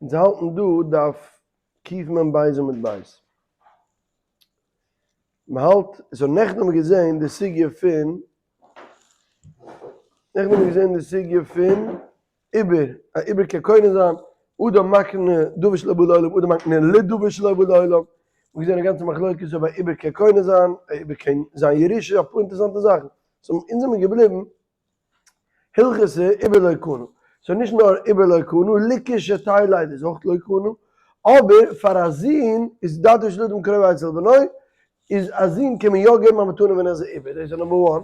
אונז האלטן דא דף קמ ב עמוד ב'. מ'האלט, so נעכטן האבן מיר געזען די סוגיא פון, נעכטן האבן מיר געזען די סוגיא פון עיבור, א עיבור קען קונה זיין, אדם מקנה דבר שלא בא לעולם, אדם מקנה לדבר שלא בא לעולם, מ'האט געזען א גאנצע מחלוקת אויב א עיבור קען קונה זיין, א עיבור קען זיין ירושה, אפאר אינטערעסאנטע זאכן. so אונז זעמיר געבליבן הלכתא עיבור לא קנה, so נישט נאר עיבור לא קנה, לכשתלד איז אויך לא קנה, אבער פאר א זון איז דעתו של אדם קרובה אצל בנו, איז א זון קען מען יא געבן א מתנה ווען ער איז א עיבור, דאס איז number one,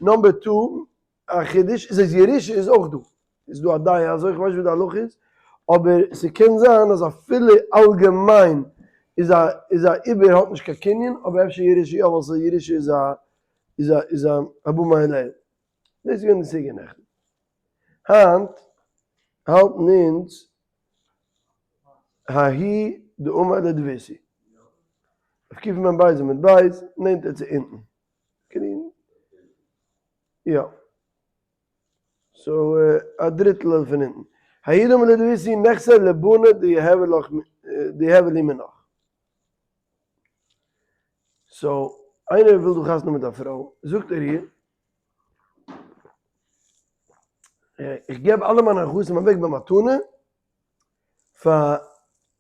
number two, א חידוש איז אז ירושה איז אויך דא, איז דא א דעה אזוי, כ'ווייס נישט ווי די הלכה איז, אבער ס'קען זיין אז אפילו אלגעמיין איז א איז א עיבור האט נישט קיין קנין, אבער אפשר ירושה יא ווייל ס'איז ירושה איז א איז א איז א הבא מאליה. דאס איז געווען די סוגיא נעכטן. היינט האלטן אונז ההוא דאמר לדביתהו. אויף קמ ב עמוד ב' נענטער צו אונטן. גרין. יא. so א דריטל פון אונטן. ההוא דאמר לדביתהו נכסי לבני דיהוי לי מינך. so איינער וויל דא חתונה מיט א פרוי, זאגט ער איר, איך געב אלע מיינע נכסים אוועק במתנה פאר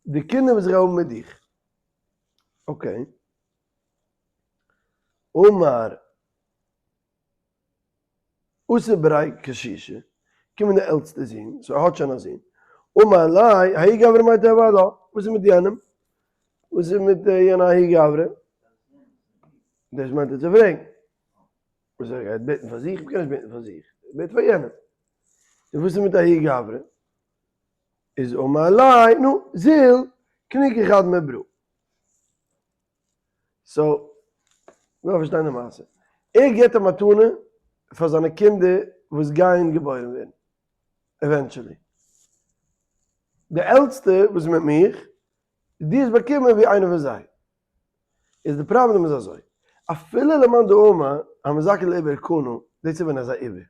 די קינדער וואס איך האב מיט דיך. okay. אמר. אתא בריה קשישא, קומען די עלטסטע זון, so ער האט שוין א זון, אמר ליה, ההוא גברא מאי תיהוי עלה, וואס איז מיט יענעם? וואס איז מיט יענע ההוא גברא? דאס מיינט ער צו פרעגן. וואס ער גייט בעטן פאר זיך? מ'קען נישט בעטן פאר זיך, ער בעט פאר יענעם. און וואס איז מיט ההוא גברא? איז אמר ליה, נו, זיל, קני כחד מברא. so, מ'דארף פארשטיין די מעשה. ער געבט א מתנה פאר זיינע קינדער וואס גייען געבוירן ווערן, eventually. די עלטסטע וואס איז מיט מיך, די איז באקומען ווי איינער פון זיי. איז די פראבלעם איז אזוי, אפילו למאן דאמר המזכה לעיבור קנה, דאס איז ווען ער איז א עיבור.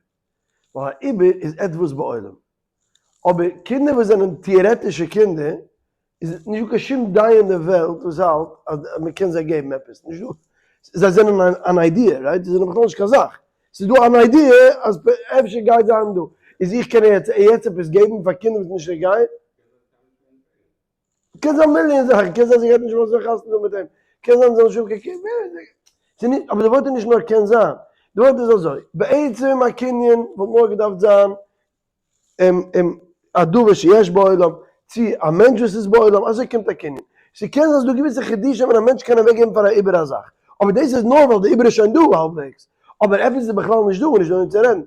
ווייל א עיבור איז עטוואס בעולם. אבער קינדער וואס זענען טעארעטישע קינדער, איז נישט דא קיין שום דעה אין די וועלט וואס האלט אז מען קען זיי געבן עפעס, נישט דא, זיי זענען אן idea, right? זיי זענען בכלל נישט קיין זאך, ס'איז דא אן idea אז אפשר גייט זיין דא, איז איך קען יעצט עפעס געבן פאר קינדער וואס נישט נוגע? קען זיין מיליאן זאכן, קען זיין זי גייט נישט וואלן זיך חתונה מיט אים, קען זיין זי זאל נישט האבן קיין קינד, ס'איז נישט, אבער די ווארט איז נישט נאר קען זיין, די ווארט איז אזוי, בעצם א קנין וואלט נאר געדארפט זיין א דבר שיש בעולם, צו א מענטש וואס איז בעולם, אזוי קומט א קנין. ס'קען זיין ס'דא געוויסע חידושים ווען א מענטש קען אוועקגעבן פאר א עיבור א זאך, אבער דאס איז נאר ווייל די עיבור איז שוין דא האלבוועגס, אבער עפעס איז בכלל נישט דא און נישט דא וועם צו רעדן.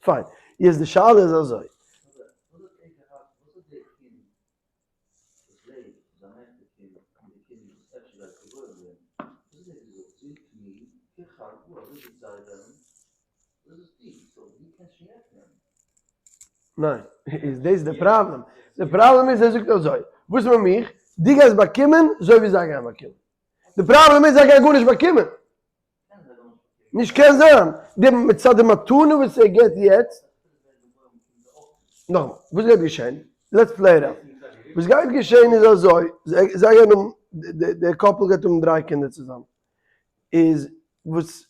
פיין. יעצט די שאלה איז אזוי. וואס לעבט, זיין עכטע קינד, און די קינד וואס אפשר גייט געבוירן ווערן, וואס האט ער געזאגט, זי קני, כחלקו, אזוי ווי זיי וועלן, דאס איז דו, so דו קענסט שוין יעצט נעמען. ניין, איז דאס די פראבלעם, די פראבלעם איז ער זאגט אזוי, וואס מיט מיך, דו גייסט באקומען אזוי ווי זיי גייען באקומען, די פראבלעם איז זיי גייען גארנישט באקומען. נישט קען זיין, די מצד די מתנה וואס ער געבט יעצט, נאכאמאל, וואס גייט געשען? let's play it out. וואס גייט געשען איז אזוי, זיי גייען האבן, די couple גייט האבן דריי קינדער צוזאמען, איז וואס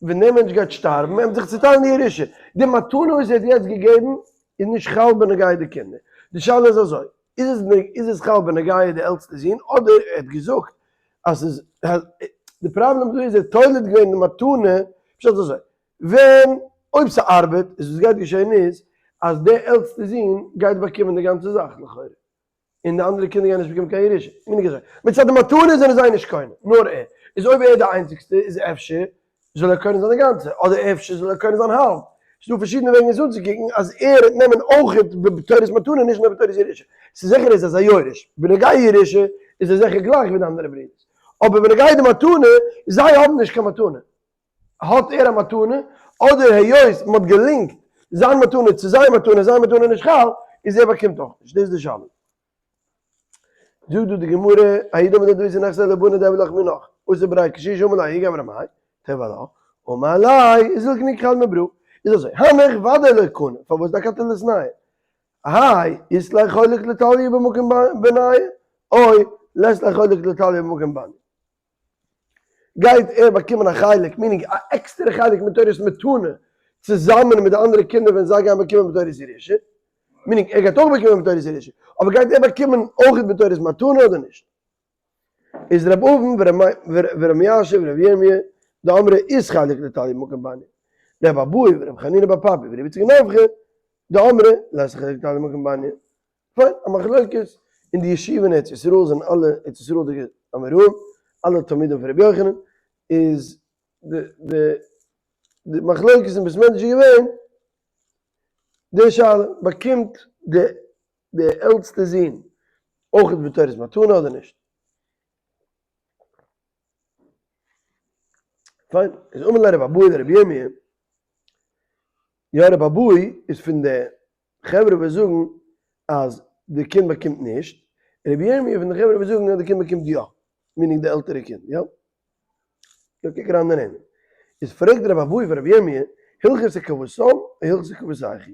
ווען דער מענטש גייט שטארבן, וועט מען זיך צוטיילן די ירושה, די מתנה וואס ער האט יעצט געגעבן איז נישט חל בנוגע די קינדער. די שאלה איז אזוי, איז עס חל בנוגע די עלטסטע זון, אדער ער האט געזאגט אז ס'איז, די פראבלעם דא איז ער האט תולה געווען די מתנה, פשט איז אזוי, ווען, אויב ס'ארבעט, איז וואס גייט געשען איז, אז די עלטסטע זון גייט באקומען די גאנצע זאך לכאורה, און די אנדערע קינדער גייען נישט באקומען קיין ירושה, מיניג אזוי, מצד די מתנה זענען זיי נישט קונה, נאר ער, איז אויב ער איז די איינציגסטע איז אפשר זאל ער קונה זיין די גאנצע, אדער אפשר זאל ער קונה זיין האלב, ס'איז דא פארשידענע וועגן עס אנצוקוקן, אז ער וועט נעמען אויכעט בתורת מתנה נישט נאר בתורת ירושה, ס'איז זיכער איז אז א יורש, בנוגע ירושה איז ער זיכער גלייך ווי די אנדערע ברידערס, אבער בנוגע די מתנה, זיי האבן נישט קיין מתנה, האט ער א מתנה, אדער היות מ'האט געלינקט זיין מתנה צו זיין מתנה, זיין מתנה איז נישט חל, איז ער באקומט אויך נישט, דאס איז די שאלה. זאגט דא די גמרא, ההוא דאמר לדביתהו נכסי לבני דהוו לך מינך, אתא בריה קשישא אמר ליה ההוא גברא מאי תיהוי עלה, אמר ליה זיל קני כחד מברא, איז אזוי, הנך ודאי לא קנה, פארוואס דאכתי ליתנהו? האי אית ליה חלק לתליה במקום בניה או לית ליה חלק לתליה במקום בניה. גייט ער באקומען א חלק, meaning א עקסטערע חלק מתורת מתנה, צוזאמען מיט די אנדערע קינדער ווען זיי גייען באקומען בתורת ירושה, meaning ער גייט אויך באקומען בתורת ירושה, אבער גייט ער באקומען אויך בתורת מתנה אדער נישט? איז רב אבין ורב מיאשא ורב ירמי' דאמרי אית חלק לתליה במקום בניה, רב אבהו ורב חנינא בר פפא ורב יצחק נפחא דאמרי לית חלק לתליה במקום בניה. פיין, א מחלוקת אין די ישיבה אין ארץ ישראל זענען אלע ארץ ישראל'דיגע אמוראים, אלע תלמידים פון רבי יוחנן, איז די די די מחלוקת אין בית מדרש איז געווען די שאלה, באקומט די די עלטסטע זון אויך בתורת מתנה אדער נישט? פיין, איז אמר ליה רבי אבהו לרבי ירמי', יא רבי אבהו איז פון די חברה וואס זאגן אז די קינד באקומט נישט, רבי ירמי' פון די חברה וואס זאגן אז די קינד באקומט יא, meaning די עלטערע קינד, יא? יא קוק אריין אין די נעמען. איז פרעגט רבי אבהו פון רבי ירמי', הלכתא כוותן או הלכתא כוותייכו?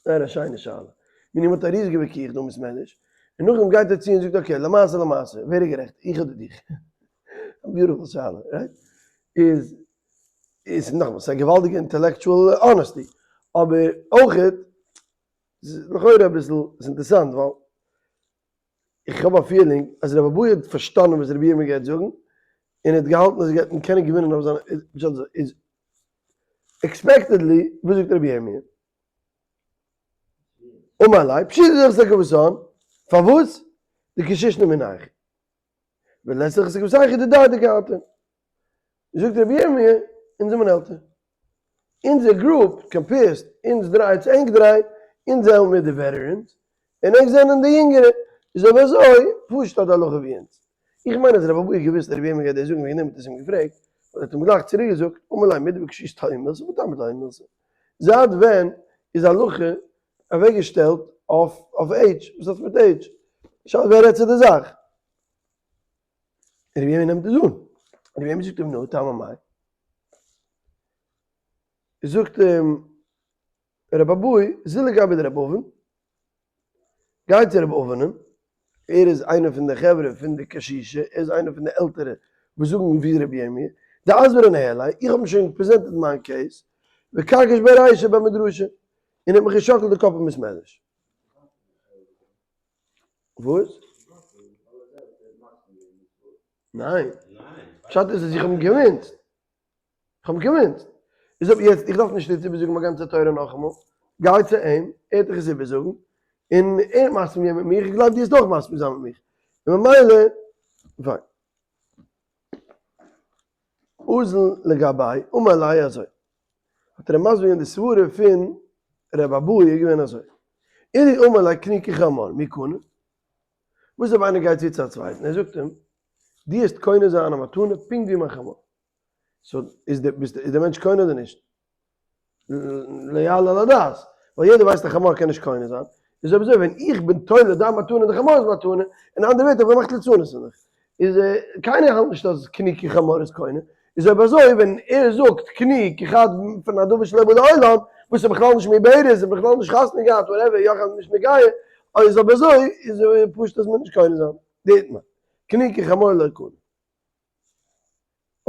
זייער א שיינע שאלה. meaning מ'האט א ריזיגע וויכוח דא אין בית מדרש, און נאכדעם גייט ער צו און זאגט okay, למעשה למעשה, ווער איז גערעכט, איך אדער דיך? א beautiful שאלה, right? איז איז נאכאמאל, ס'איז א געוואלדיגע intellectual honesty, אבער אויכעט, ס'איז לכאורה אביסל, ס'איז אינטערעסאנט ווייל איך האב א feeling אז רבי אבהו האט פארשטאנען וואס רבי ירמי' גייט זאגן, און ער האט געהאלטן אז ער גייט אים קענען געווינען אויף זיינע, איז expectedly, וואס זאגט רבי ירמי'? אמר ליה, פשיטא דהלכתא כוותן, פארוואס? דקשישנא מינייכו. ולית הלכתא כוותייכו דידהו דקא אתון. זאגט רבי ירמי', אונז זעמיר עלטער. אונזער group compare סט אונז דריי צו ענק דריי, אונז זענען מיר די veterans, און ענק זענען די יונגערע. איז אויב אזוי, פשוט האט די הלכה ווי אונז. איך מיין אז רבי אבהו האט געוואוסט אז רבי ירמי' גייט דאס זאגן וועגן דעם האט ער עס אים געפרעגט, ווייל ער האט אים גלייך צוריק געזאגט, אמר ליה מידי בקשישא תליא מילתא הא בתמר תליא מילתא. זייט ווען איז הלכה אוועקגעשטעלט אויף עידזש? וואס האט עס מיט עידזש? שאלה ווער רעדט צו די זאך. רבי ירמי' נעמט עס אן. רבי ירמי' זאגט אים נו, טעמא מאי? זאגט אים רבי אבהו, זיל לגבי דרבי אבין, גיי צו רבי אבינ'ן, ער איז איינער פון די חברה פון די קשישא, ער איז איינער פון די עלטערע וואס זאגן ווי רבי ירמי', דאסברה ניהליה, איך האב אים שוין presented מיין case, וקקיש ביה רישא במדרשא, און ער האט מיך געשאקלט די קאפ אין בית מדרש. וואס? ניין. פשט איז אז איך האב אים convinced. איך האב אים convinced. איז אויב יעצט, איך דארף נישט יעצט איבערזאגן מיין גאנצע תורה נאכאמאל. גיי צו אים, ער וועט דיך עס איבערזאגן, און ער האט מסכים געווען מיט מיר, איך גלייב דו וועסט אויך מסכים זיין מיט מיך. און ממילא, פיין. אזל לגביה, אמר ליה אזוי. האט ער אים מסביר געווען די סברה פון ר' אבהו איז געווען אזוי. אילו אמר ליה קני כחמור, מי קני? וואס אויב איינער גייט צו צו א צווייטן, ער זאגט אים, דו העסט קונה זיין א מתנה פונקט ווי מיין חמור. so איז די ביסט איז די מענטש קונה אדער נישט? לא יעלה על הדעת, ווייל יעדער ווייסט א חמור קען נישט קונה זיין, איז אויב אזוי ווען איך בין תולה דיין מתנה אין די חמור'ס מתנה, אין אנדערע ווערטער ווער מאכט ליצנות פון דיך? איז קיינער האלט נישט אז קני כחמור איז קונה, איז אויב אזוי ווען ער זאגט קני כחד פון א דבר שלא בא לעולם, וואס איז בכלל נישט מעוברת, איז בכלל נישט חתונה געהאט whatever, יא חתונה נישט נוגע, איז אויב אזוי איז פשוט אז מען נישט קונה זיין, דעתמר, קני כחמור לא קנה.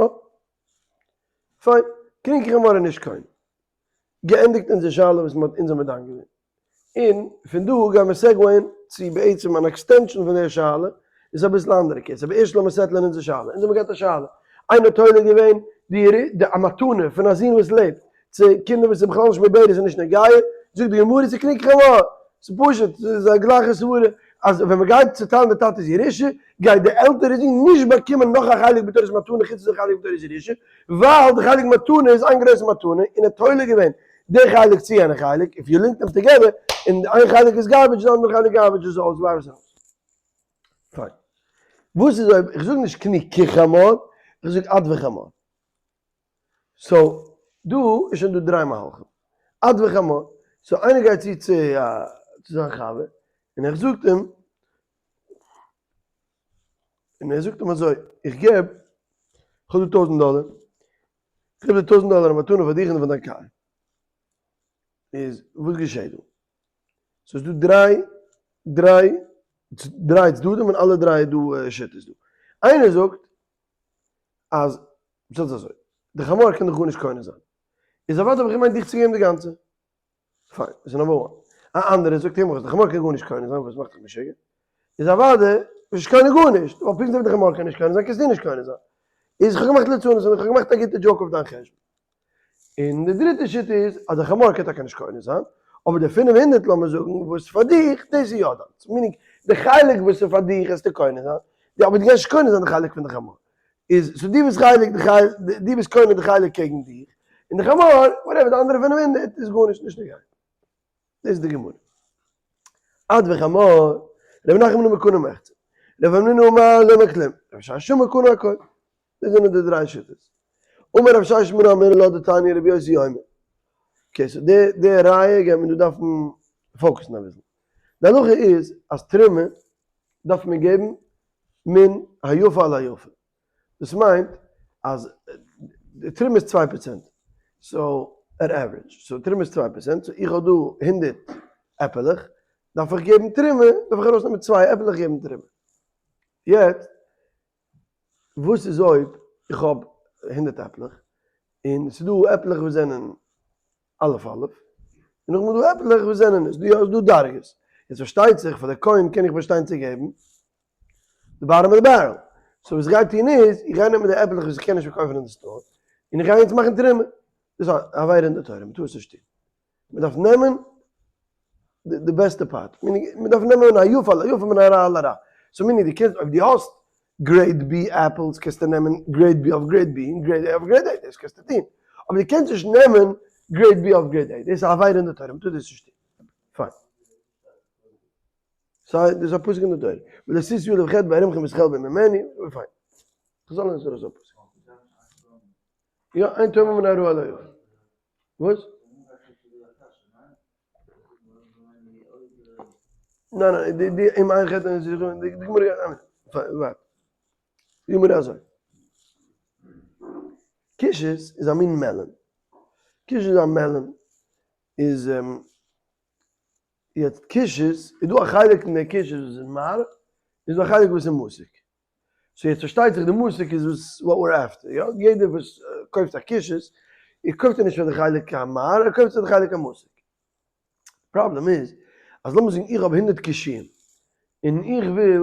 אה. פיין. קני כחמור איז נישט קיין. געענדיגט אונזער שאלה וואס מ'האט אונז האמיר דן געווען. און פון דא גיימיר segue ען צו בעצם אן extension פון דער שאלה, איז אביסל אנדערע case, אבער ערשט לאמיר settle ען אונזער שאלה. אונז האמיר געהאט א שאלה. איינער האט תולה געווען די א מתנה פון א זון וואס לעבט, צו קינדער וואס איז בכלל נישט מעוברת און נישט נוגע, זאגט די גמרא ס'איז קני כחמור. ס'איז פשוט, ס'איז א גלייכע סברה אז ווען מ'גייט צוטיילן די טאטע'ס ירושה, גייט די עלטערע זון נישט באקומען נאך א חלק בתורת מתנה חוץ די חלק בתורת ירושה, ווייל די חלק מתנה איז איין גרויסע מתנה און ער האט תולה געווען די חלק צו יענע חלק, if you link them together, און איין חלק איז garbage די אנדערע חלק garbage איז אויס ווייס איך. פיין. וואס איז אויב, איך זאג נישט קני כחמור, איך זאג עד וחמור. so דא איז שוין דא דריי מהלכים. עד וחמור. so איינער גייט צו צו צו זיין חבר און ער זאגט אים, און ער זאגט אים אזוי, איך געב, איך האב דא טויזנט דאלער, איך געב דיר טויזנט דאלער א מתנה פאר דיך און פאר דיין קאר. איז וואס געשעט דא? סאיז דא דריי דריי דריי צדדים און אלע דריי איז דא שיטות דא. איינער זאגט אז ס'איז אזוי, די חמור קען דאך גארנישט קונה זיין, איז אוודאי האב איך געמיינט דיך צו געבן די גאנצע. פיין, דאס איז number one. א אנדערער זאגט אים אז די חמור קען גארנישט קונה זיין, וואס מאכט דיך משוגע? איז אוודאי נישט קונה גארנישט, ווייל פונקט אזוי ווי די חמור קען נישט קונה זיין קענסטו נישט קונה זיין. איז איך האב געמאכט ליצנות און איך האב געמאכט א גוטע joke אויף דיין חשבון. און די דריטע שיטה איז אז די חמור קען טאקע נישט קונה זיין, אבער די 500 לאמיר זאגן וואס פאר דיך, דאס איז יא דיינס. meaning די חלק וואס איז פאר דיך וועסטו קונה זיין, אבער דו קענסט נישט קונה זיין די חלק פון די חמור. איז so דו ביסט חלק די חלק, דו ביסט קונה די חלק קעגן דיך, און די חמור, whatever, די אנדערע 500 איז גארנישט נישט נוגע. דאס איז די גמרא. עד וחמור, רבי נחמן אמר קנה מחצה, רבי המנונא אמר לא אמר כלום, רבי ששת אמר קנה הכל. דאס זענען די דריי שיטות. אמר רב ששת מנא אמינא לה דתניא רבי יוסי אומר. okay, so די די ראיה גייט מען דא דארפן focus ן אביסל. די הלכה איז אז תרומה דארף מען געבן מן היפה על היפה. דאס מיינט אז די תרומה איז 2%, so at average, so תרומה איז 2%, so איך האב דא 100 עפעלעך, דארף איך געבן תרומה, דארף איך ארויסנעמען צוויי עפעלעך געבן תרומה. יעצט, וואס איז אויב איך האב 100 עפלעך, און ס'איז דא עפלעך וואס זענען א' א', און נאכדעם איז דא עפלעך וואס זענען נישט, דא איז דא דרגות. יעצט פארשטייט זיך פאר די כהן קען איך באשטיין צו געבן די bottom of the barrel. so וואס איך גיי טון איז, איך גיי נעמען די עפלעך וואס איך קען נישט פארקויפן אין די store, און איך גיי יעצט מאכן תרומה. דאס איז א עבירה אין די תורה, מען טאר עס נישט טון. מען דארף נעמען די בעסטע part, מען דארף נעמען מן היפה אל היפה מן הרע אל הרע. so meaning דו קענסט, אויב דו האסט grade B apples קענסטו נעמען grade B אויף grade B און grade A אויף grade A, דאס קענסטו טון. אבער דו קענסט נישט נעמען grade B אויף grade A, דאס איז א עבירה אין די תורה, מען טאר דאס נישט טון. פיין. סיי דאס איז א פסוק אין די תורה. ולא תשאו עליו חטא בערומכם את חלבו ממנו, פיין. חזל לערנען עס אזא פסוק. יא, אין תרומה מן הרע אל היפה. וואס? ניין ניין, די די אם אין חטא אין זיך, די גמרא גייט אן, ווארט. די גמרא אזוי. קישעס איז א מין melon. קישעס איז א melon. איז יעצט קישעס, איז דא א חלק אין די קישעס וואס איז מר, איז דא א חלק וואס איז מתוק. so יעצט פארשטייט זיך די מתוק איז וואס what we're after, יא? יעדער וואס קויפט א קישעס, ער קויפט ער נישט פאר די חלק המר, ער קויפט פאר די חלק המתוק. פראבלעם איז, אז לאמיר זאגן איך האב 100 קישאים, און איך וויל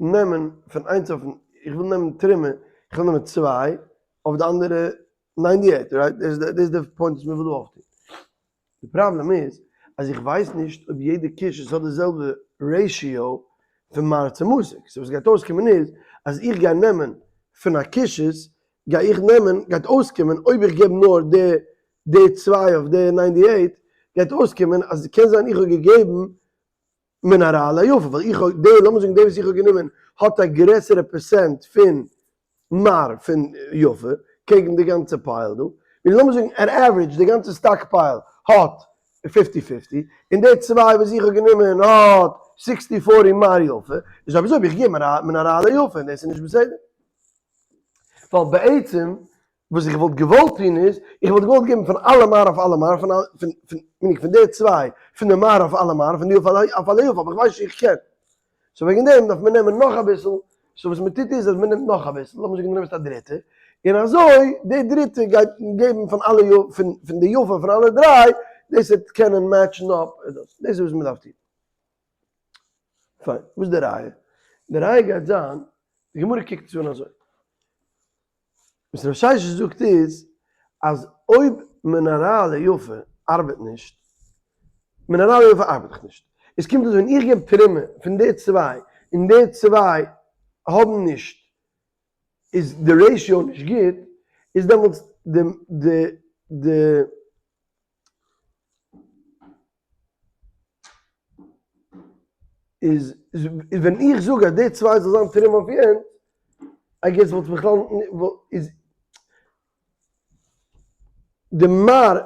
נעמען פון איינס אויפן, איך וויל נעמען תרומה, איך וויל נעמען צוויי אויף די אנדערע 98, right? דאס איז די point וואס מ'וויל דא אויפטון. די פראבלעם איז אז איך ווייס נישט אויב יעדע קישעס האט די זעלבע ratio פון מר צו מתוק, so וואס גייט אויסקומען איז אז איך גיי נעמען פון א קישעס גיי איך נעמען גייט אויסקומען אויב איך געב נאר די די צוויי אויף די 98 גייט אויסקומען אז קען זיין איך האב געגעבן מן הרע אל היפה, ווייל איך האב, די, לאמיר זאגן די וואס איך האב גענומען האט א גרעסערע פערסענט פון מר פון יפה קעגן די גאנצע pile דא, און לאמיר זאגן on average די גאנצע stock pile האט fifty fifty, און די צוויי וואס איך האב גענומען האט sixty forty מר יפה, איז אויב אזוי האב איך געגעבן מן הרע אל היפה און דאס איז נישט בסדר. ווייל בעצם וואס איך וואלט געוואלט טון איז, איך וואלט געוואלט געבן פון אלע מר אויף אלע מר, פון פון פון די צוויי, פון די מר אויף אלע מר, פון די אויף אלע יפה, אבער איך ווייס נישט איך קען. so וועגן דעם דארף מען נעמען נאך אביסל, so וואס מען טוט איז אז מען נעמט נאך אביסל, לאמיר זאגן דו נעמסט א דריטע, און אזוי די דריטע גייט געבן פון אלע פון פון די יפה פון אלע דריי, דאס וועט קענען match ן אפ, דאס איז וואס מען דארף טון. פיין, וואס איז די ראיה? די ראיה גייט זיין, די גמרא קוקט עס אן אזוי. וואס רב ששת זאגט איז, אז אויב מן הרע ליפה ארבעט נישט, מן הרע ליפה ארבעט דאך נישט, עס קומט אויס ווען איך געב תרומה פון די צוויי, און די צוויי האבן נישט, איז די ratio נישט גוט, איז דעמאלטס די די די איז ווען איך זאג אז די צוויי זאל זיין תרומה אויף יענץ, I guess וואלט בכלל איז די מר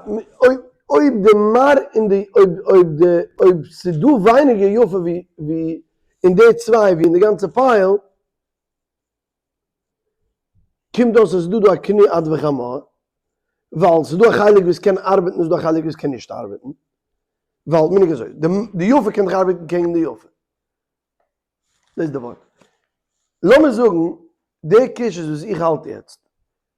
אויב די מר און די אויב אויב די אויב ס'איז דא ווייניגער יפה ווי ווי אין די צוויי ווי אין די גאנצע pile, קומט אויס אז ס'איז דא דא א קני עד וחמור, ווייל ס'איז דא א חלק וואס קען ארבעטן און ס'איז דא א חלק וואס קען נישט ארבעטן. ווייל מיניג אזוי, די יפה קען דאך ארבעטן קעגן די יפה. דאס איז די ווארט. לאמיר זאגן די קישעס וואס איך האלט יעצט,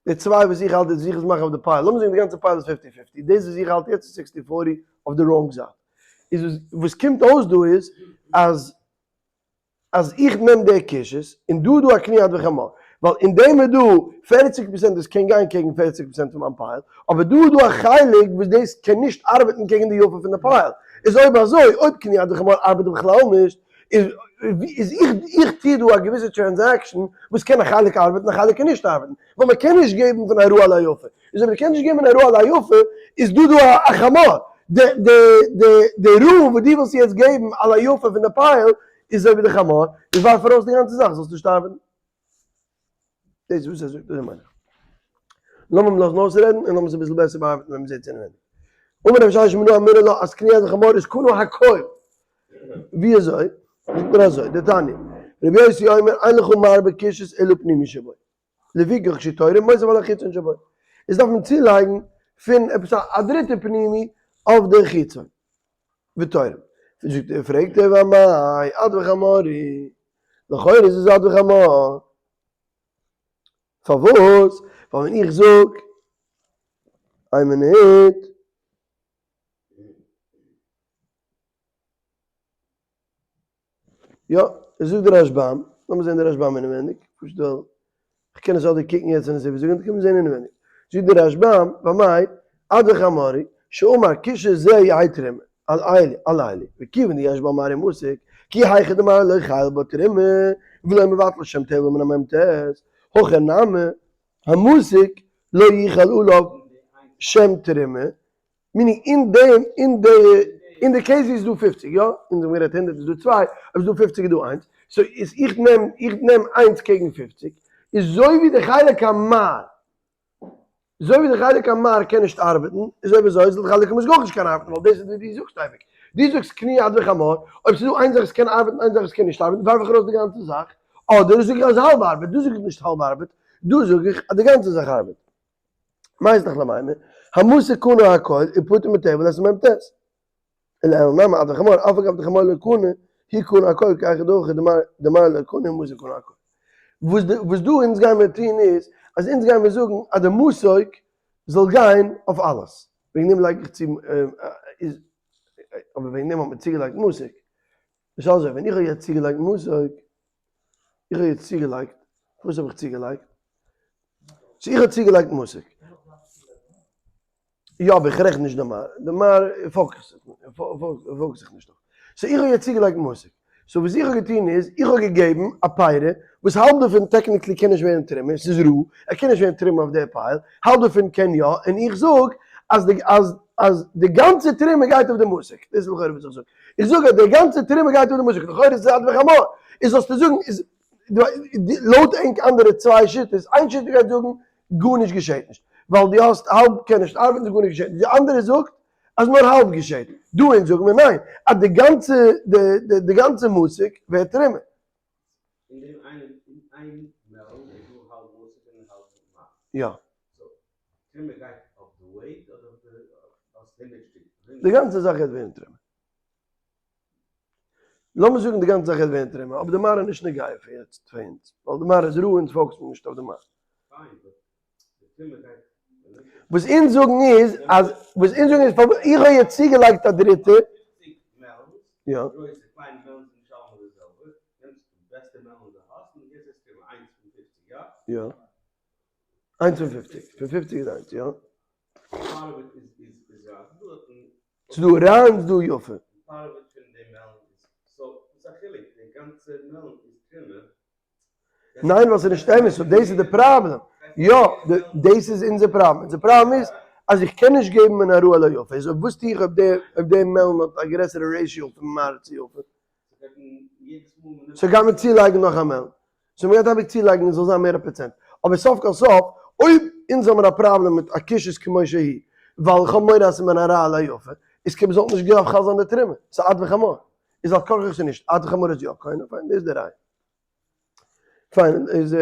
די צוויי וואס איך האלט יעצט וואס איך מאך אויף די pile, לאמיר זאגן די גאנצע pile איז fifty fifty, דאס וואס איך האלט יעצט איז sixty forty אויף די wrong זייט. איז וואס קומט אויס דא איז אז אז איך נעם די קישעס און דא איז דא א קני עד וחמור, ווייל אין דעם איז דא 40% וואס קען גיין קעגן 40% פון מיין pile, אבער דא איז דא א חלק וואס דאס קען נישט ארבעטן קעגן די יפה פון די pile. איז אויב אזוי, אויב קני עד וחמור ארבעט בכלל נישט, איז איך טוה דא א געוויסע transaction וואס קען א חלק ארבעטן א חלק קען נישט ארבעטן, ווייל מען קען נישט געבן פון הרעה על היפה, איז אויב מען קען נישט געבן הרעה על היפה איז דא דא א חמור, די רעה וואס דו ווילסט יעצט געבן על היפה פון די pile איז אזוי ווי די חמור, איז ווארף ארויס די גאנצע זאך זאלסט נישט ארבעטן. דאס איז וואס ער זאגט, אזוי מיין איך. לאמיר אים לאזן אויסרעדן און לאמיר עס אביסל בעסער באארבעטן ווען מ'זעט אינעווייניג. אמר רב ששת מנא אמינא לה אז קני עד וחמור איז קנה הכל. ווי אזוי? זאגט מען אזוי, דתניא, רבי יוסי אומר אין לך מרבה קישות אלא פנימי שבו. לפיכך כשתורם מוסיף על החיצון שבו. איז דארף מען צולייגן פון עפעס א דריטע פנימי אויף די חיצון. ותורם. זאגט ער, פרעגט ער ואמאי עד וחמור היא. לכאורה איז עס עד וחמור. פארוואס? ווייל ווען איך זאג, איין מינוט. יא, עס זאגט דער רשב"ם, לאמיר זען די רשב"ם אינעווייניג, פשוט ווייל איך קען עס אדער קוקן יעצט און עס איבערזאגן, אדער קען מען זען אינעווייניג. זאגט דער רשב"ם, ואמאי עד וחמור היא, שאמר כשזה יהא תרומה, על אלה, על אלה, וכיוון דיש בה מר ומתוק, כי היכי דמר לא חייל בה תרומה, ולא מבטל שם טבל מן המ"ט, הכא נמי, המתוק לא יחל עליו שם תרומה, meaning אין דעם, אין די, אין די case ווי איז דא 50, יא? אונז האבן גערעדט 100 איז דא צוויי, אויב איז דא 50 איז דא איינס, so איז איך נעם, איך נעם איינס קעגן 50, איז זוי ווי די חלק המר, זוי ווי די חלק המר קען נישט ארבעטן, איז אויב אזוי זאל די חלק המתוק אויך נישט קענען ארבעטן, ווייל דאס איז ווי דו זאגסט אייביג. דו זאגסט קני עד וחמור, אויב ס'איז דא איין זאך וואס קען ארבעטן איין זאך וואס קען נישט ארבעטן, ווארף איך ארויס די גאנצע זאך, אדער זאג איך אז האלב ארבעט, דא זאג איך נישט האלב ארבעט, דא זאג איך אז די גאנצע זאך ארבעט. מאי איז דאך למימר, המתוק קנה הכל ופטור מטבל את המ"ט. אלא נמי עד וחמור, אף על גב דחמור לא קנה, הוא קנה הכל כי היכי דהכא דמר לא קנה ומתוק קנה הכל. וואס דא אונז גיימיר טון איז, אז אונז גיימיר זאגן אז די מתוק זאל גיין אויף אלעס. וועגן דעם לייג איך צו, אבער וועגן דעם האט מען צוגעלייגט מתוק. איז אזוי, ווען איך האב יעצט צוגעלייגט מתוק, איך האב יעצט צוגעלייגט, וואס האב איך צוגעלייגט? so איך האב צוגעלייגט מתוק. יא, אבער איך רעכן נישט די מר, די מר focus focus איך נישט אויף. so איך האב יעצט צוגעלייגט מתוק. so וואס איך האב געטון איז, איך האב געגעבן א פרי וואס האלב דערפון technically קען נישט ווערן תרומה, ס'איז רוי, ער קען נישט ווערן תרומה אויף די pile, האלב דערפון קען יא, און איך זאג אז די אז אז די גאנצע תרומה גייט אויף די מתוק. דאס איז לכאורה וואס איך זאג. איך זאג אז די גאנצע תרומה גייט אויף די מתוק, לכאורה איז עס עד וחמור. איז זאלסטו זאגן איז לויט ענק אנדערע צוויי שיטות, איין שיטה גייט זאגן גארנישט געשעט נישט, ווייל דו האסט האלב קען נישט ארבעטן איז גארנישט געשעט נישט, די אנדערע זאגט אז נאר האלב געשעט, דא אונז זאגן מיר ניין, אז די גאנצע די גאנצע מתוק ווערט תרומה. אין דעם איינעם אין איין melon איז דא האלב מתוק און האלב מר. יא. so תרומה גייט אויף די weight אדער אויף די האסט 100 שטיק? די גאנצע זאך גייט ווערן תרומה. לאמיר זאגן די גאנצע זאך גייט ווערן תרומה, אבער די מר איז נישט נוגע פאר יעצט פאר אונז, ווייל די מר איז רוי אונז focus מיר נישט אויף די מר. וואס אונז זאגן איז אז, וואס אונז זאגן איז, איך האב יעצט צוגעלייגט א דריטע. יא. יא. איינס פון 50. פון 50 איז איינס, יא. ס'איז דא רע און ס'איז דא יפה. ניין ווייל ס'איז נישט אמת, so דאס איז די פראבלעם. יא, דאס איז אונזער פראבלעם. אונזער פראבלעם איז אז איך קען נישט געבן מן הרע אל היפה. איז אויב וואס טו איך אויב דער melon האט א גרעסערע ratio פון מר צו יפה? so גייט מען צולייגן נאך א melon. so מ'גייט אייביג צולייגן עס זאל זיין מער א פראצענט. אבער סוף כל סוף, אויב אונז האבן א פראבלעם מיט א קישות כמו שהיא, ווייל איך האב מורא אז ס'איז מן הרע אל היפה, איז כאילו מ'זאל נישט געדארפט חל זיין די תרומה. ס'איז עד וחמור. איז על כרחך ס'איז נישט. עד וחמור איז יא קונה. פיין, דאס איז די ראיה. פיין, איז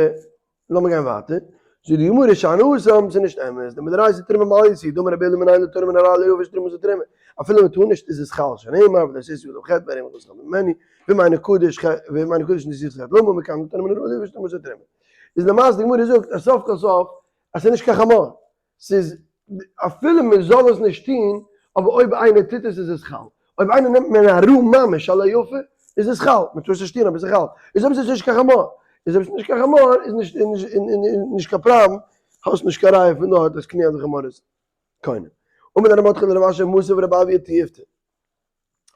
לאמיר גיין ווייטער. זאגט די גמרא שאני התם, ס'איז נישט אמת, דמדאורייתא תרומה מעלייתא היא, דאמר רבי אלעא מנין לתורה מן ערלה לא יפריש תרומה תרומה, אפילו מען טאר נישט איז עס חל, שנאמר ולא תשאו עליו חטא וארם אויך זכר ממני, ואם אינו קדוש ואם אינו קדוש נשיאת חטא למה מכאן לתורה מן ערלה לא יפריש תרומה תרומה. איז למעשה די גמרא זאגט אז סוף כל סוף אז ס'איז נישט קיין חמור, ס'איז אפילו מען זאל עס נישט טון, אבער אויב איינער טוט עס איז עס חל, אויב איינער נעמט מן הרע ממש על היפה איז עס חל, מען טאר עס נישט טון אבער עס איז חל, איז אויב עס איז נישט קיין חמור, איז אויב עס איז נישט קיין חמור איז נישט נישט קיין פראבלעם, האסט נישט קיין ראיה פון דארט אז קני עד וחמור איז קונה. אמר ליה ר' מרדכי לרב אשי מתיב רב אויא תיובתא.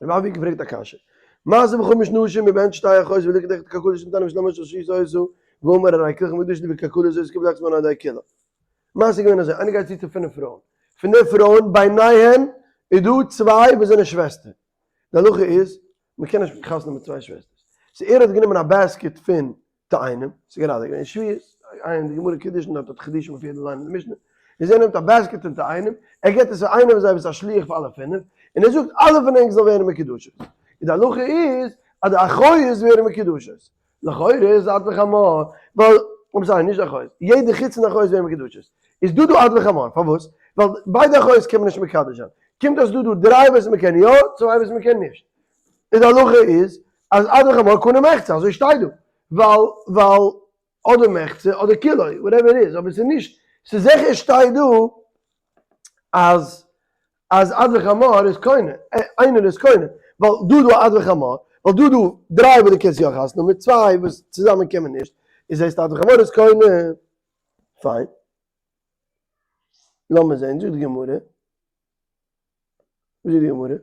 רב אויא האט געפרעגט א קשיא. מעשה בחמש נשים ובהן שתי אחיות וליקט אחד כלכלה שנתן ושלמה של שית אותו ואמר הרי כולכם מקודשין לי בכלכלה זאת קיבל אחת מהן על ידי כולה. מעשה איז געווען אזוי, איינער גייט צו צו פינף פרויען, פון די פרויען ביניהן איז דא צוויי וואס זענען שוועסטער, די הלכה איז מען קען נישט חתונה מיט צוויי שוועסטערס, so ער האט גענומען א basket פון תאנים, ס'איז גראדע געווען שבועות, עיין די גמרא קידושין דארט האט חידושים אויף יעדע ליין אין די משנה, איז ער נעמט א basket פון תאנים, ער געבט עס פאר איינער פון זיי וואס איז א שליח פאר אלע פינף, און ער זאגט אלע פון ענק זאלן ווערן מקודשות, און די הלכה איז אז די אחיות ווערן מקודשות, לכאורה איז עד וחמור, ווייל, I'm sorry, נישט די אחיות, יעדע חוץ פון די אחיות ווערן מקודשות, איז דא דא עד וחמור, פארוואס? ווייל ביידע אחיות קען מען נישט מקדש זיין, קומט אויס דא דא דריי וואס מען קען יא, צוויי וואס מען קען נישט. איז די הלכה איז אז עד וחמור קונה מחצה, אזוי שטייט דא, ווייל ווייל אדער מחצה אדער כולו, whatever it is, אבער ס'איז נישט, ס'איז זיכער שטייט דא אז אז עד וחמור איז קונה, איינער איז קונה, ווייל דא דא עד וחמור, ווייל דא דא דריי וואס דו קענסט יא חתונה מיט צוויי וואס צוזאמען קען מען נישט, איז הייסט עד וחמור איז קונה, פיין. לאמיר זען, זאגט די גמרא. וואס זאגט די גמרא?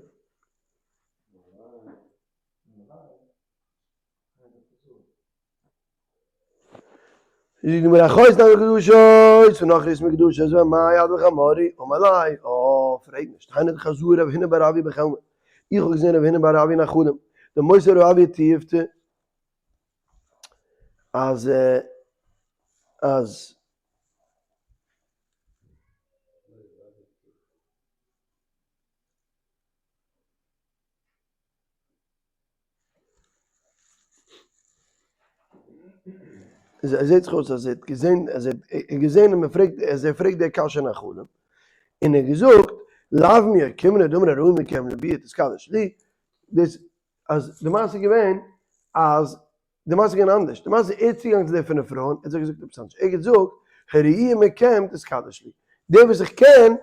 זאגט די גמרא אחות נמי מקודשות ונכריות מקודשות ואמאי עד וחמור היא אמר ליה אה פרעג נישט היינו דחזאי רב הונא בר אבויה בחלמיה איך האב געזען רב הונא בר אבויה אין א חלום דמותיב רב אבויה תיובתא אז אז עס זעט זיך אויס אז ער האט געזען אז ער האט געזען אז מען פרעגט אז ער פרעגט די קשיא אין א חלום, און ער האט געזאגט לאו מאוקימנא דאמר הראוי מכם לביאה תתקדש לי, דאס אז די מעשה איז געווען אז די מעשה איז געווען אנדערש, די מעשה ער איז צוגעגאנגען צו די פינף פרויען, ער האט זיי געזאגט עפעס אנדערש, ער האט געזאגט, הראויה מכם תתקדש לי, דער וואס איך קען,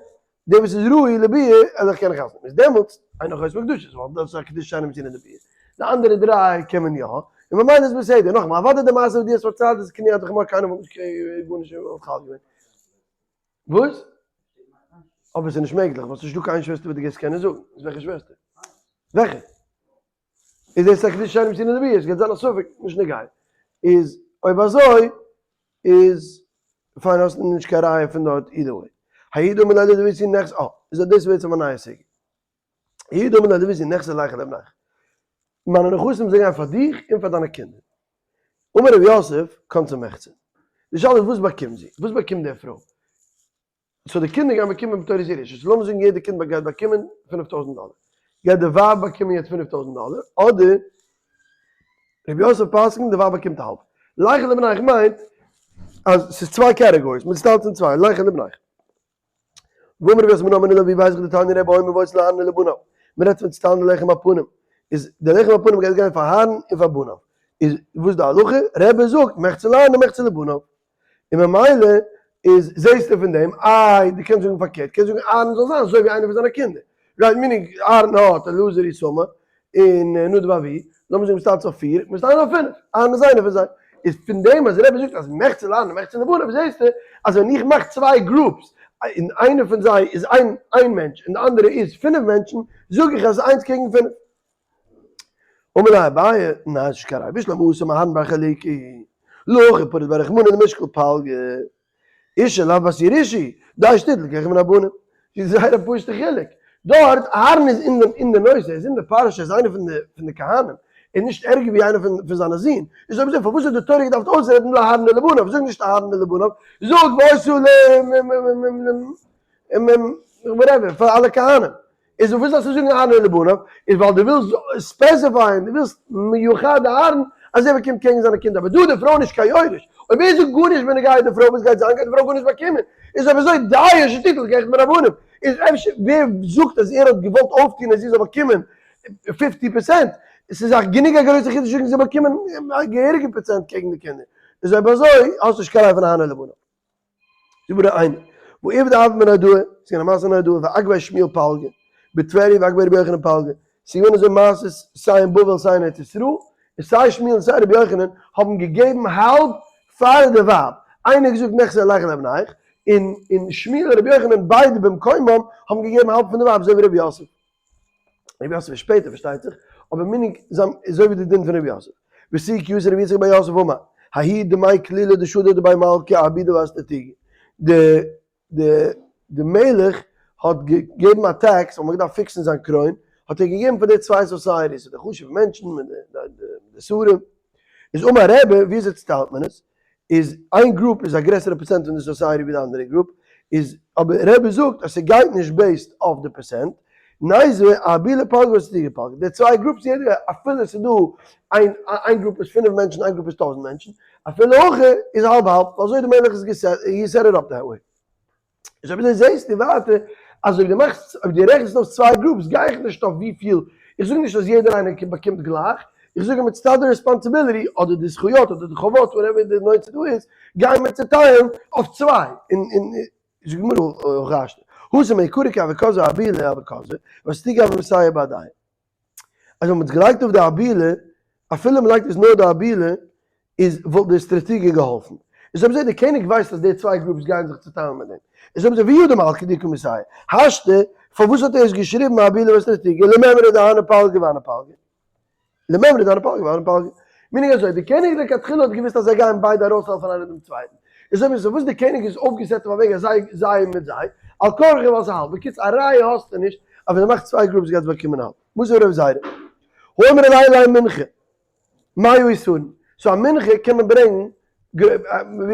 דער וואס איז ראוי לביאה, אז איך קען חתונה, איז דעמאלטס אין אחות מקודשות, ווייל דאס איז א קידוש שאינו מצוין לביאה, די אנדערע דריי קען מען יא, און ממילא איז בסדר, נאכאמאל, אוודאי די מעשה וואס דו האסט פארציילט איז קני עד וחמור קיינער וואלט נישט גארנישט חל געווען. וואס? אבער ס'איז נישט מעגליך, ווייל ס'איז נישטא קיין שוועסטער וואס דו גייסט קענען זאגן, איז וועלכע שוועסטער? וועלכע? איז דאס א קדושה שאינה מצויה לביאה, עס גייט זיין א ספק, נישט נוגע. איז אויב אזוי איז פיין האסטו נישט קיין ראיה פון דארט either way. ההוא דאמר ליה לדביתהו נכסי אה, איז דאס בעצם א נייע סוגיא. ההוא דאמר ליה לדביתהו נכסי ליכי לבניך. מיינע נכסים זאלן גיין פאר דיך און פאר דיינע קינדער. אמר רב יוסף, קנסה מחצה. די שאלה איז וואס באקומט זי? וואס באקומט די פרוי? so די קינדער גייען באקומען בתורת ירושה, so לאמיר זאגן יעדע קינד גייט באקומען 5000 דאלער, גייט די ווייב באקומען יעצט 5000 דאלער, אדער רבי יוסף פסק'נט די ווייב באקומט האלב. ליכי לבניך מיינט אז ס'איז צוויי categories, מען צוטיילט אין צוויי, ליכי לבניך. ואמר רבי יוסף מנא אמינא לה ווי ווייס איך דתניא רבי אומר והיתה לאהרן ולבניו, מען רעדט פון צוטיילן די לחם הפנים, איז די לחם הפנים גייט גיין פאר אהרן און פאר בניו, איז וואס איז די הלכה? רבי זאגט מחצה לאהרן ומחצה לבניו, און ממילא איז זעהסטו פון דעם, איי דו קענסט זאגן פארקערט, קענסט זאגן אהרן זאל זיין אזוי ווי איינער פון זיינע קינדער, right meaning אהרן האט אלעזר איתמר און נדב ואביהוא, לאמיר זאגן מ'סטארט אויף פיר, מ'סטארט אויף פינף, אהרן איז איינער פון זיי, איז פון דעם אז רבי זאגט אז מחצה לאהרן ומחצה לבניו זעהסטו אז ווען איך מאך צוויי groups און איינער פון זיי איז איין איין מענטש און די אנדערע איז פינף מענטשן, זאג איך אז איינס קעגן פינף. אמר ליה אביי, ניין ס'נישט קיין ראיה, בשלמא התם אהרן בר חלוקה להכי פריט ביה רחמנא למשקל פלגא, אשה לאו בת ירושה היא, דאי שתיט לקיחה מן הבנים. ס'איז זייער א פשוט'ע חילוק. דארט, אהרן איז אין די אין די נושא, ער איז אין די פרשה, ער איז איינער פון די פון די כהנים, ער איז נישט ערגער ווי איינער פון פון זיינע זין. איז אויב אזוי פארוואס האט די תורה געדארפט אויסרעדן לאהרן ולבניו? זאג נישט אהרן ולבניו, זאג והיתה ל ל ל whatever, פאר אלע כהנים. איז וואס דארפסטו זאגן אהרן ולבניו? איז ווייל דו ווילסט specify ען, דו ווילסט מיוחד אהרן. אז ער באקומט קעגן זיינע קינדער, אבער דא די פרוי נישט קיין יורש, אויב ער זאגט גארנישט בנוגע די פרוי וואס גייט זיין גייט די פרוי גארנישט באקומען, איז אויב אזוי דיו שתיטול כאחד מרבנים, איז אפשר ווער זאגט אז ער האט געוואלט אויפטון אז זי זאל באקומען fifty percent, עס איז א גענוג א גרויסע חידוש זאגן זי זאל באקומען א געהעריגע פראצענט קעגן די קינדער, איז אויב אזוי האסטו נישט קיין ראי' פון אהרן לבנון. זאג מיר איינער, ועובדא הוה בנהרדעא, ס'איז געווען א מעשה אין נהרדעא, ואגביה שמואל פלגא, בטבריה ואגביה רבי יוחנן פלגא, ס'איז געווען אזוי מעשות סיי אין בבל סיי אין ארץ ישראל, און סיי שמואל און סיי רבי יוחנן האבן געגעבן האלב פאר די ווייב, איינער האט געזאגט נכסי עליך לבניך, און און שמואל און רבי יוחנן ביידע במקומם האבן געגעבן האלב פון די ווייב אזוי ווי רבי יוסף. רבי יוסף איז שפעטער פארשטייט זיך, אבער מנהג זיי אזוי ווי די דין פון רבי יוסף. ותו כי אתא רבי יצחק בר יוסף אמר, ההוא דמי כלילא דשדר דבי מלכא אהבילה ואסטרטוגי. די די די מלך האט געגעבן א tax ווייל מ'האט געדארפט פיקסן זיין קרוין, האט ער געגעבן פאר די צוויי societies, די חשוב'ע מענטשן מיט די די שרים. איז אמר רבי, ווי אזוי צוטיילט מען עס? איז איין group איז א גרעסערע פראצענט פון די society ווי די אנדערע group, איז אבער רבי זאגט אז ס'גייט נישט based אויף די פערסענט, ניזוה אהבילה פלגא ואסטרטוגי פלגא, די צוויי groups יעדער אפילו ס'איז דא איין איין group איז פינף מענטשן איין group איז 1000 מענטשן, אפילו הכי איז האלב האלב, ווייל אזוי די מלך איז געסעט, he set it up that way. איז אויב אזוי זעהסטו ווייטער אז אויב דו מאכסט אויב דו רעכנסט אויס צוויי groups גיי איך נישט אויף וויפיל, איך זאג נישט אז יעדער איינער באקומט גלייך, איך זאג אז מצד די responsibility אדער די זכויות אדער די חובות whatever די נושא דא איז, גייען מיר צוטיילן אויף צוויי, און און זאגט די גמרא הכי השתא, התם מעיקרא כי הוה כתבי אהבילה הוה כתבי, ואסטרטוגי הוה מסייעא בהדייהו. אז ווען מ'האט געלייגט אויף די אהבילה, אפילו מ'לייגט עס נאר די אהבילה, איז וואלט די אסטרטוגי געהאלפן. איז אויב אזוי די קעניג ווייסט אז די צוויי groups גייען זיך צוטיילן מיט דעם. איז אויב אזוי וידע מלכא דקא מסייע. השתא, פארוואס האט ער עס געשריבן אהבילה ואסטרטוגי, למימרא דהני פלגא והני פלגא. למימרא דהני פלגא והני פלגא. meaning אזוי, די קעניג לכתחילה האט געוואוסט אז זיי גייען ביידע ארויסהעלפן איינער דעם צווייטן. איז אויב אזוי וואס די קעניג איז אויפגעסעט אויף א וועג אז זיי זיי מיט זיי, על כרחך ווייל ס'האלט. בקיצור א ראיה האסטו נישט אז ווען דו מאכסט צוויי groups גייסטו באקומען האלב. מוז ר' זיירא. האומר עלי עלי מנחה. מאה עישורין. so א מנחה קען מען ברענגן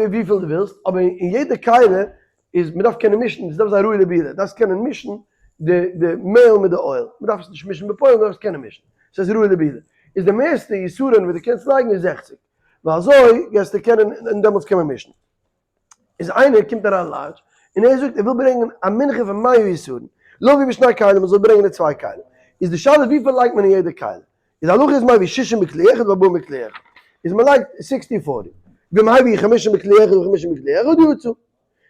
וויפיל דו ווילסט, אבער אין יעדע כלי איז מען דארף קענען מישן, עס דארף זיין ראוי לבילה, דארפסט קענען מישן די די מעהל מיט די oil, מען דארף עס נישט מישן בפועל, מען דארף עס קענען מישן, ס'איז ראוי לבילה, איז די מערסטע עישורין וואס דו קענסט לייגן איז 60, ווייל אזוי גייסטו קענען און דעמאלטס קען מען מישן. איז איינער קומט אריין large און ער זאגט ער וויל ברענגען א מנחה פון מאה עישורין, להביא בשני כלים, מען זאל ברענגען אין צוויי כלים, איז די שאלה וויפיל לייגט מען אין יעדע כלי, איז הלכה איז מביא שישים בכלי אחד וארבעים בכלי אחד, איז מען לייגט sixty forty, ואם הביא חמשים בכלי אחד וחמשים בכלי אחד יצא, זאגט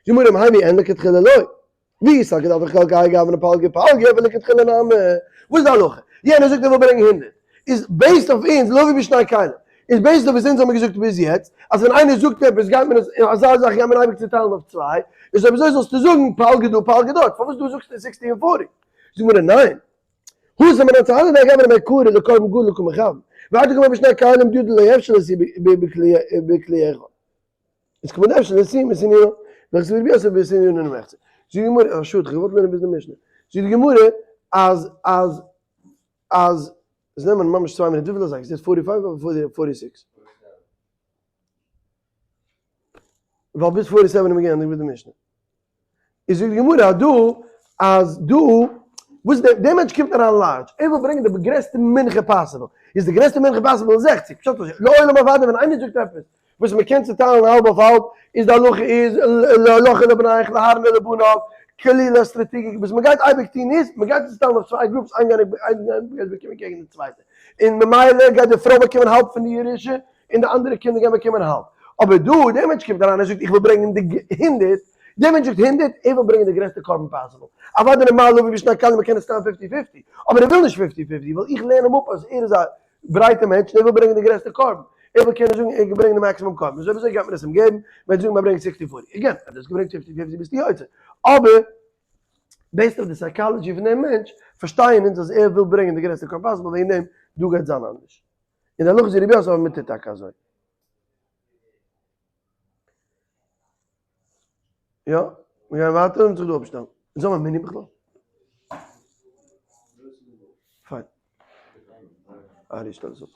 גמרא אם הביא אין לכתחילה לא, ואי סלקא דעתך כל כהאי גוונא פלגא פלגא ולכתחילה נמי, וואס איז די הלכה? יענער זאגט ער וויל ברענגען הונדערט, איז based אויף אונז להביא בשני כלים, איז based אויף וואס אונז האמיר געזאגט ביז יעצט, אז ווען איינער זאגט עפעס גייט מען עס, אזא זאך גייט מען אייביג צוטיילן אויף צוויי, איז אויב אזוי זאלסטו זאגן פלגא דא פלגא דארט, פארוואס דא זאגסטו sixty און forty? זאגט גמרא ניין, התם מנצח אלע די גברא מעיקרא לקרבן גדול קא מכוון, ועד דקאמר בשני כלים דידן לא אפשר להשיא בכלי אחד. איז כמובן אפשר להשיא מסנינו, וכתיב רבי יוסף בסנינו נמחצה. זאגט די גמרא, א שאד, איך האב געוואלט לערנען ביז די משנה. זאגט די גמרא אז אז אז עס נעמען ממש צוויי מינוט, וויפיל אזייגער? ס'איז forty five אדער forty six? ווייל ביז forty seven איז מען געענדיגט מיט די משנה. איז זאגט די גמרא אז דא אז דא וואס דער דער מענטש קומט אריין large ער וויל ברענגען די גרעסטע מנחה possible איז די גרעסטע מנחה possible איז 60 פשט אזוי לעולם אוודאי ווען איינער זאגט עפעס וואס מען קען צוטיילן האלב אויף האלב איז די הלכה איז לך ולבניך לאהרן ולבניו כליל אסטרטוגי וואס מען גייט אייביג טון איז מען גייט עס צוטיילן אויף צוויי groups איין גייט באקומען קעגן די צווייטע און ממילא גייט די פרוי באקומען האלב פון די ירושה און די אנדערע קינדער גייען באקומען האלב. אבער דא, דער מענטש קומט אריין, ער זאגט איך וויל ברענגען די הונדערט, דער מענטש זאגט הונדערט, ער וויל ברענגען די גרעסטע קרבן possible. אוודאי נארמאל להביא בשני כלים, מען קען עס טיילן fifty fifty, אבער ער וויל נישט fifty fifty, ווייל איך לערן אים אפ אז ער איז א ברייטע מענטש און ער וויל ברענגען די גרעסטע קרבן. ער וויל קענען זאגן ער האט געברענגט די maximum קרבן. אזוי וויאזוי גייט מען עס אים געבן? מען וועט זאגן מען ברענגט sixty forty. Again, אז דו האסט געברענגט fifty fifty ביסטו יוצא. אבער based אויף די psychology פון דעם מענטש, פארשטייען אונז אז ער וויל ברענגען די גרעסטע קרבן possible, וועגן דעם דא גייט זיין אנדערש. און די הלכה איז ווי רבי יוסף אבער מ'טוט טאקע אזוי. יא, מיר גייען ווייטער און זיך דא אפשטעלן. אונז האבן א מנין בכלל? פיין. ארי שטעל עס אפ.